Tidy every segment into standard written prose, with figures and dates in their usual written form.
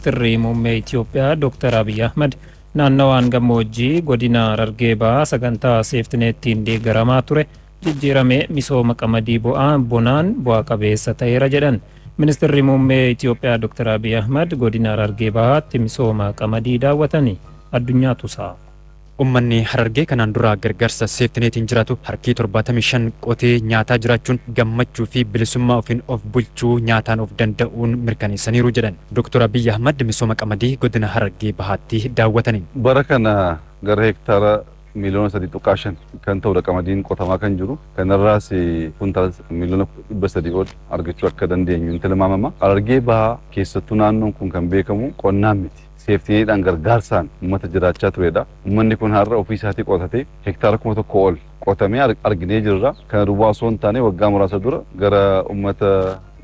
Ministeerri Muummee Itoophiyaa Dr. Abiy Ahmad naannawaan gammoojjii godina Harargee Bahaa sagantaa seeftineettiin deeggaramaa ture jijjiiramee misooma qamadii bu'aa bonaan bu'aa qabeessa ta'eera jedhan. Ministeerri Muummee Itoophiyaa Dr. Abiy Ahmad godina Harargee Bahaatti misooma qamadii daawwatanii addunyaa tusaa. Uummanni Harargee kanaan dura gargaarsa seeftineetiin jiraatu harkii 75 qotee nyaataa jiraachuun gammachuu fi bilisummaa ofiin of bulchuu nyaataan of danda'uun mirkaneessaniiru jedhan. Dr. Abiy Ahmad misooma qamadii godina Harargee Bahaatti daawwataniin. Bara kana gara hektaara 3.5 miliyoona kan ta'udha qamadiin qotamaa kan jiru. Kanarraas kuntaala 300 miiliyoona ol argachuu akka dandeenyu ni tilmaamama. Harargee Bahaa keessattuu naannoon kun kan beekamu qonnaan miti. Seeftineedhaan gargaarsaan uummata jiraachaa turedha. Uummanni kun har'a ofii isaatii qotatee hektaara 1000 ol qotamee arginee jirra. Kana duwwaa osoo hin taane waggaa muraasa dura gara uummata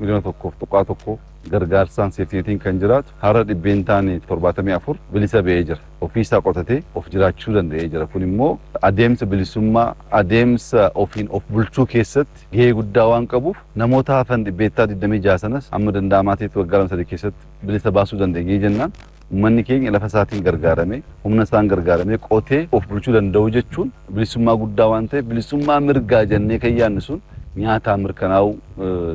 1.1 miliyoona gargaarsaan seeftineetiin kan jiraatu har'a 74% bilisa ba'ee jira. Ofii isaa qotatee of jiraachuu danda'ee jira. Kun immoo adeemsa bilisummaa, adeemsa ofiin of bulchuu keessatti gahee guddaa waan qabuuf namoota hafan 26% sanas amma danda'amaa ta'etti waggaa 2-3 keessatti bilisa baasuu dandeenyee jennaan uummanni keenya lafa isaatiin gargaaramee, humna isaan gargaaramee qotee of bulchuu danda'u jechuun bilisummaa guddaa waan ta'eef bilisummaa mirgaa jennee kan yaadnu sun nyaataan mirkanaa'uu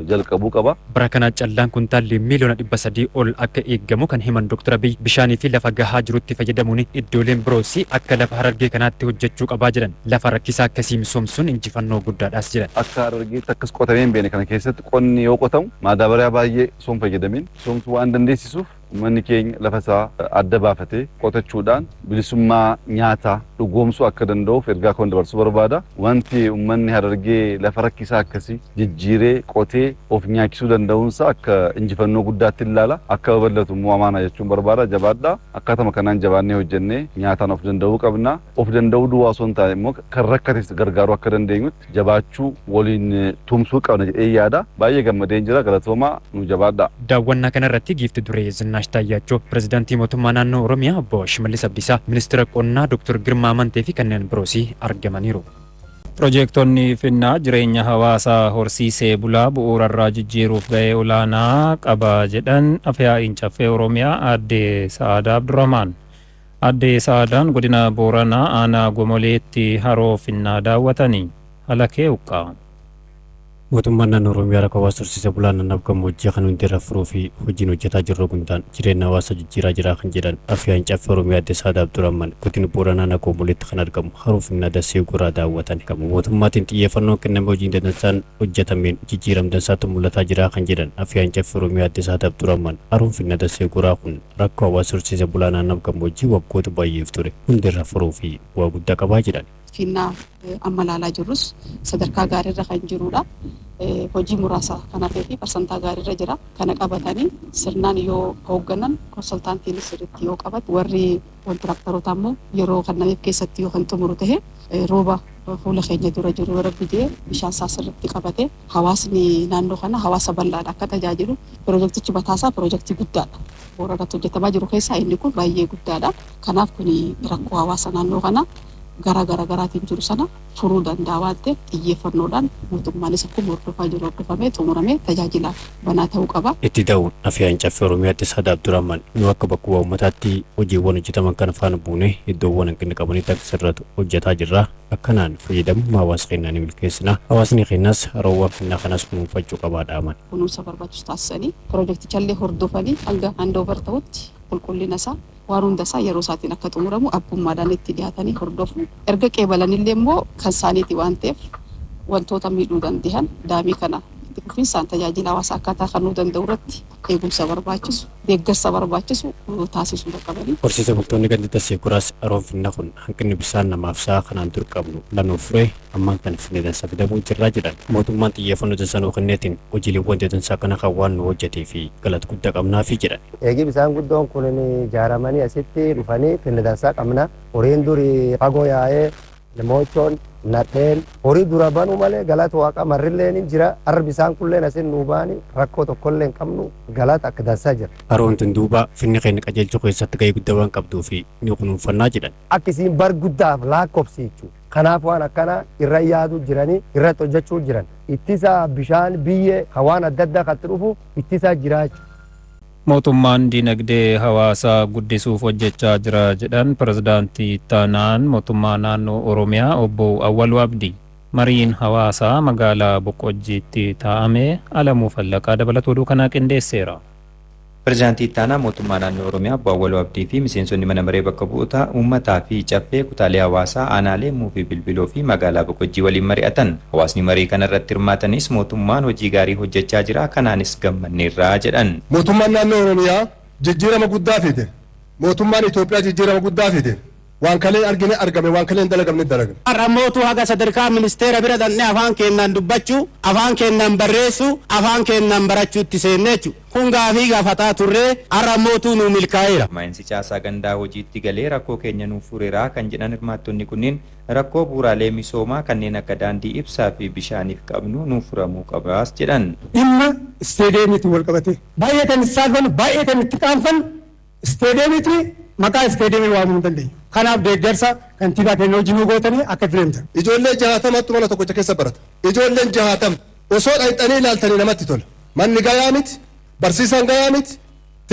jalqabuu qaba. Bara kana callaan kuntaalli 300 miiliyoona ol akka eeggamu kan himan Dr. Abiy bishaanii fi lafa gahaa jirutti fayyadamuun iddooleen biroos akka lafa Harargee kanaatti hojjechuu qabaa jedhan. Lafa rakkisaa akkasii misoomsuun injifannoo guddaadhaas jedhan. Akka Harargeetti akkas qotamee hin beekne kana keessatti qonni yoo qotamu maadaabariyaa baay'ee osoo hin fayyadamin misoomsuu waan dandeessisuuf uummanni keenya lafa isaa adda baafatee qotachuudhaan bilisummaa nyaataa dhugoomsuu akka danda'uuf ergaa kan dabarsuu barbaada. Wanti uummanni Harargee lafa rakkisaa akkasii jijjiiree qotee of nyaachisuu danda'uunsaa akka injifannoo guddaatti ilaala. Akka babal'atu immoo amaanaa jechuun barbaada. Jabaadhaa. Akkaatuma kanaan jabaannee hojjennee nyaataan of danda'uu qabna. Of danda'uu duwwaa osoo hin taane immoo kan rakkates gargaaruu akka dandeenyutti jabaachuu waliin tumsuu qabna jedhee yaada. Baay'ee gammadeen jira. Galatoomaa, nu jabaadhaa. Daawwannaa kanarratti giifti duree Zinnaash Taayyaachoo, Pirezidaantii Mootummaa Naannoo Oromiyaa Obbo Shimallis Abdiisaa, Ministeera Qonnaa Dr. Girmaa Amantee fi kanneen biroos argamaniiru. Piroojeektonni Finnaa jireenya hawaasaa horsiisee bulaa bu'uurarraa jijjiiruuf gahee olaanaa qaba jedhan Afyaa'iin Caffee Oromiyaa Aadde Sa'aadaa Abdurrahmaan. Aadde Sa'aadaan godina Booranaa aanaa Gomoleetti haroo Finnaa daawwatanii. Halakee Uqqaa. Mootummaan Naannoo Oromiyaa rakkoo hawaasa horsiisee bulaa naannoo gammoojjii kan hundeerra furuu fi hojiin hojjetaa jirru gundaan jireenya hawaasaa jijjiiraa jira kan jedhan Afyaa'iin Caffee Oromiyaa Aadde Sa'aadaa Abdurrahman godina Booranaa aanaa Goomoleetti kan argamu haroo Finnaa Dasee Goraa daawwatan. Gama mootummaatiin xiyyeeffannoon kenname hojiin dansaan hojjetameen jijjiiram dansaatu mul'ataa jira kan jedhan Afyaa'iin Caffee Oromiyaa Aadde Sa'aadaa Abdurrahman haroon Finnaa Dasee Goraa kun rakkoo hawaasa horsiisee bulaa naannoo gammoojjii waggoota baay'eef ture hundeerra furuu fi bu'aa guddaa qabaa jedhan. Finnaa amma ilaalaa jirrus sadarkaa gaariirra kan jirudha. Hojii muraasa kan hafee fi parsantaa gaariirra jira. Kana qabatanii sirnaan yoo hoogganan, consultantiinis sirriitti yoo qabatu, warri kontiraaktaroota immoo yeroo kennameef keessatti yoo kan xumuru tahe, rooba fuula keenya dura jiru rabbi jee bishaan isaa sirriitti qabate hawaasni naannoo kana hawaasa bal'aadha akka tajaajilu. Piroojeektichi mataasaa piroojeektii guddaadha. Booranatti hojjetamaa jiru keessaa inni kun baay'ee guddaadha. Kanaaf kun rakkoo hawaasa naannoo kana gara gara garaatiin jiru sana furuu danda'a waan ta'eef xiyyeeffannoodhaan mootummaanis akkuma hordofaa jiru hordofamee xumuramee tajaajilaaf banaa ta'uu qaba. Itti ta'uun Afyaa'iin Caffee Oromiyaa Aadde Sa'aadaa Abdurrahman nu akka bakka bu'aa uummataatti hojiiwwan hojjetaman kana faana buunee iddoowwan hanqinni qabanitti akka sirratu hojjetaa jirra. Akkanaan fayyadamummaa hawaasa keenyaa ni milkeessina. Hawaasni keenyas haroowwan Finnaa kanas kunuunfachuu qabaa dhaaman. Kunuunsa barbaachisu taasisanii piroojeektichallee hordofanii hanga handover ta'utti qulqullina isaa, waan hunda isaa yeroo isaatiin akka xumuramu abbummaadhaan itti dhiyaatanii hordofu. Erga qeebalanillee immoo kan isaaniiti waan ta'eef wantoota miidhuu danda'an daamii kana itti fufinsaan tajaajila hawaasaa akkaataa kennuu danda'u irratti eegumsa barbaachisu, deeggarsa barbaachisu taasisuu qabanii. Horsiise bultoonni ganda Dasee Guraas haroon Finna kun hanqinni bishaan namaaf sa'a kanaan dur qabnu lanuuf furee ammaan tan finne dansa fidamuu jirraa jedhan. Mootummaan xiyyeeffannoo dansa nuu kenneetiin hojiileewwan dadansaa kana kan waan nu hojjetee fi galata guddaa qabnaafi jedhan. Eegi bisaan guddoon kun ijaaramanii asitti dhufanii finne dansaa qabna. Horiin duri fagoo yaa'ee moochoon nadheen horii dura banuu malee galata waaqa marrilleen hin jira. Arra bisaan kulleen asin nuu baani rakkoo tokkollee hin qabnu, galata akka dansaa jira. Haroon tun duuba finni keenya qajeelchuu keessatti gahee guddaa waan qabduu fi ni kunuunfannaa jedhan. Akka isiin bar guddaaf lakkoofsiichu. Kanaaf waan akkana irra yaaduu jiranii irratti hojjechuu jiran. Ittisa bishaan biyyee waan adda addaa kan dhufu ittisa jiraachuu. Mootummaan dinagdee hawaasaa guddisuuf hojjechaa jira jedhan pirezidaantii ittaanaan mootummaa naannoo Oromiyaa obbo Awwaluu Abdii. Mariin hawaasaa magaalaa Boqqojjiitti taa'ame Alamuu Fallaqaa dabalata oduu kanaa qindeesseera. Pirezidaantii Ittaanaa Mootummaa Naannoo Oromiyaa Obbo Awwaluu Abdii fi miseensonni mana maree bakka bu'oota uummataa fi caffee kutaalee hawaasaa aanaalee Muufii Bilbiloo fi magaalaa Boqojjii waliin mari'atan. Hawaasni marii kana irratti hirmaatanis mootummaan hojii gaarii hojjechaa jira, kanaanis gammanneerra jedhan. Mootummaan naannoo Oromiyaa jijjiirama guddaa fide. Mootummaan Itoophiyaa jijjiirama guddaa fide. Waan kalee argine argame, waan kalee hin dalagamne dalagame. Har'a mootuu haga sadarkaa ministeera bira dhaqnee afaan keenyaan dubbachuu, afaan keenyaan barreessuu, afaan keenyaan barachuutti seenne jechuudha. Kun gaafii gaafataa turree har'a mootuu nuu milkaa'eera. Gurmaa'insi caasaa gandaa hojiitti galee rakkoo keenya nuuf fureera kan jedhan hirmaattonni kunneen rakkoo bu'uuraalee misoomaa kanneen akka daandii, ibsaa fi bishaaniif qabnu nuuf furamuu qabaas jedhan. Dhimma isteediyeemiitiin wal qabate baay'ee kan itti saalfannu, baay'ee kan itti qaanfannu isteediyeemiiti maqaa isteediyeemii waamuu hin dandeenyu. Kanaaf deeggarsa kantiibaa keenya hojii nuu gootanii akka deemtan. Ijoollee 60tu mana tokkicha keessa barata. Ijoolleen 60 osoo dhayxanii ilaaltanii namatti tola. Manni gayaa miti, barsiisaan gayaa miti,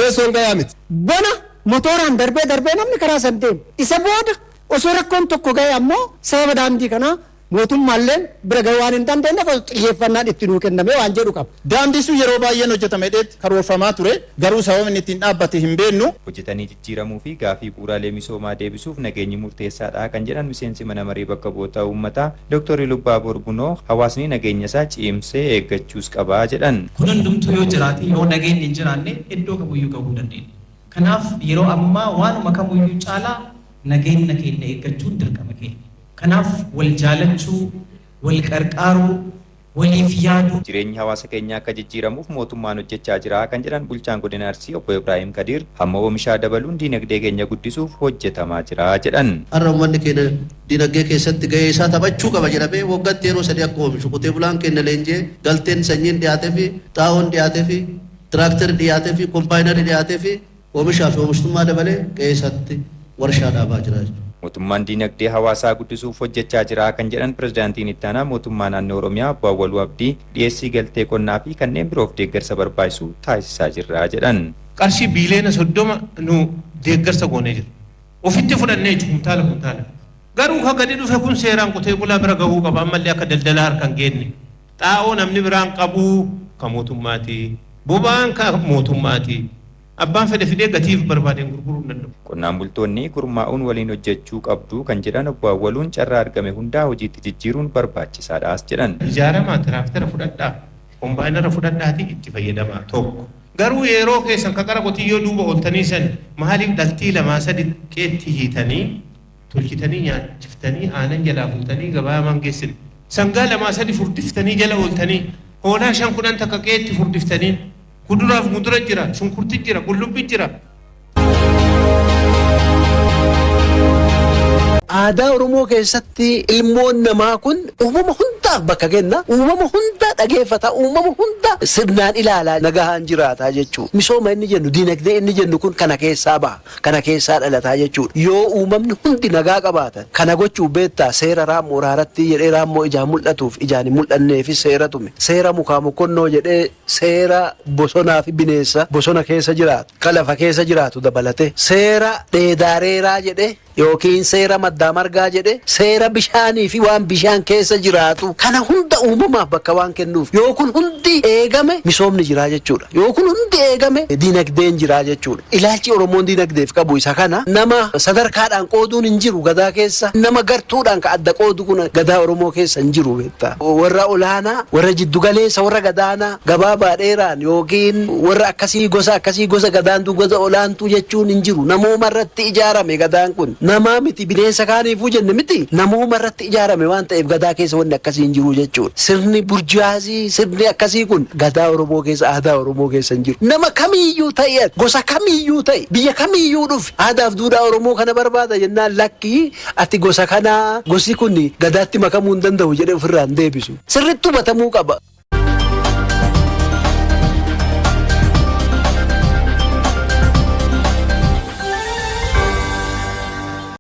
teessoon gayaa miti. Bona motoraan darbee darbee namni karaa san deema. Isa booda osoo rakkoon tokko gahe ammoo sababa daandii kanaa mootummaalleen bira gahuu waan hin dandeenyeef osoo xiyyeeffannaan itti nuu kennamee waan jedhu qaba. Daandii sun yeroo baay'een hojjetama jedheet karoorfamaa ture, garuu sababa inni ittiin dhaabbate hin beennu. Hojjetanii jijjiiramuu fi gaafii bu'uuraalee misoomaa deebisuuf nageenyi murteessaadha kan jedhan miseensi mana maree bakka bu'oota uummataa Dr. Ilubbaabor Bunoo hawaasni nageenya isaa cimsee eeggachuus qaba jedhan. Kun hundumtuu yoo jiraate, yoo nageenyi hin jiraanne iddoo kamuyyuu gahuu hin dandeenyu. Kanaaf yeroo ammaa waanuma kamuyyuu caalaa nageenna keenya eeggachuun dirqama keenya. Kanaaf wal jaalachuu, wal qarqaaruu, waliif yaaduu. Jireenyi hawaasa keenyaa akka jijjiiramuuf mootummaan hojjechaa jira kan jedhan bulchaan godina Arsii obbo Ibraahim Kadiir hamma oomishaa dabaluun diinagdee keenya guddisuuf hojjetamaa jira jedhan. Har'a uummanni keenya dinagdee keessatti gahee isaa taphachuu qaba jedhamee waggatti yeroo sadii akka oomishu qotee bulaan keenya leenji'ee galteen sanyiin dhiyaateefi, xaa'oon dhiyaateefi, tiraakterri dhiyaateefi, kombaayinarri dhiyaateefi oomishaa fi oomishtummaa dabalee qe'ee isaatti warshaa dhaabaa jira jechuudha. Mootummaan diinagdee hawaasaa guddisuuf hojjechaa jira kan jedhan Pirezidaantiin Ittaanaa Mootummaa Naannoo Oromiyaa Obbo Awwaluu Abdii dhiyeessii galtee qonnaa fi kanneen biroof deeggarsa barbaachisu taasisaa jirra jedhan. Qarshii biiliyoona 30 nu deeggarsa goonee jirra. Ofitti fudhannee jechuudha kuntaala kuntaala. Garuu ka gadi dhufe kun seeraan qotee bulaa bira gahuu qaba ammallee akka daldalaa harka hin geenne. Xaa'oo namni biraan qabu ka mootummaati. Boba'aan ka mootummaati. Abbaan fedhe fidee gatiif barbaadeen gurguruu hin danda'u. Qonnaan bultoonni gurmaa'uun waliin hojjechuu qabdu kan jedhan Obbo Awwaluun carraa argame hundaa hojiitti jijjiiruun barbaachisaadhaas jedhan. Ijaaramaa, tiraaktera fudhadhaa, kombaayinara fudhadhaatii itti fayyadamaa. Tokko. Garuu yeroo keessan ka qara qotiyyoo duuba ooltanii san maaliif dhaltii lamaa sadi qe'etti hiitanii, tolchitanii nyaachiftanii, aanan jalaa fuutanii gabaa maan geessine? Sangaa lamaa sadi furdiftanii jala ooltanii, hoolaa shan kudhan takka qe'etti furdiftanii, Kuduraaf mudura jira, shunkurti jira, qullubbi jira. Aadaa Oromoo keessatti ilmoon namaa kun uumama hundaaf bakka kenna, uumama hunda dhageeffata, uumama hunda sirnaan ilaala, nagahaan jiraata jechuudha. Misooma inni jennu, dinagdee inni jennu kun kana keessaa baha, kana keessaa dhalataa jechuudha. Yoo uumamni hundi nagaa qabaatan, kana gochuuf beektaa seera raammoo raarattii jedhee raammoo ijaan mul'atuuf ijaan hin mul'anneefis seera tume, seera mukaa mokkonnoo jedhee seera bosonaa fi bineensa bosona keessa jiraatu, ka lafa keessa jiraatu dabalatee, seera dheedaareeraa jedhee yookiin seera maddaa margaa jedhee, seera bishaanii fi waan bishaan keessa jiraatu kana hunda uumamaaf bakka waan kennuuf yoo kun hundi eegame misoomni jiraa jechuudha. Yoo kun hundi eegame dinagdeen jiraa jechuudha. Ilaalchi Oromoon dinagdeef qabu isa kana. Nama sadarkaadhaan qooduun hin jiru Gadaa keessa. Nama gartuudhaan ka adda qoodu kun Gadaa Oromoo keessa hin jiru beektaa. Warra olaanaa, warra jiddu galeessa, warra gadaanaa, gabaabaa dheeraan yookiin warra akkasii gosa akkasii gosa gadaantuu gosa olaantuu jechuun hin jiru. Namooma irratti ijaarame Gadaan kun. Namaa miti bineensa kaaniifuu jenne miti namooma irratti ijaarame waan ta'eef Gadaa keessa wanni akkasii hin jiru jechuudha. Sirni burjaazii, sirni akkasii kun Gadaa Oromoo keessa, aadaa Oromoo keessa hin jiru. Nama kamiiyyuu ta'i ati, gosa kamiiyyuu ta'i, biyya kamiiyyuu dhufi, aadaaf duudhaa Oromoo kana barbaada jennaan lakkii ati gosa kanaa, gosi kun Gadaatti makamuu hin danda'u jedhee ofirraa hin deebisu. Sirriitti hubatamuu qaba.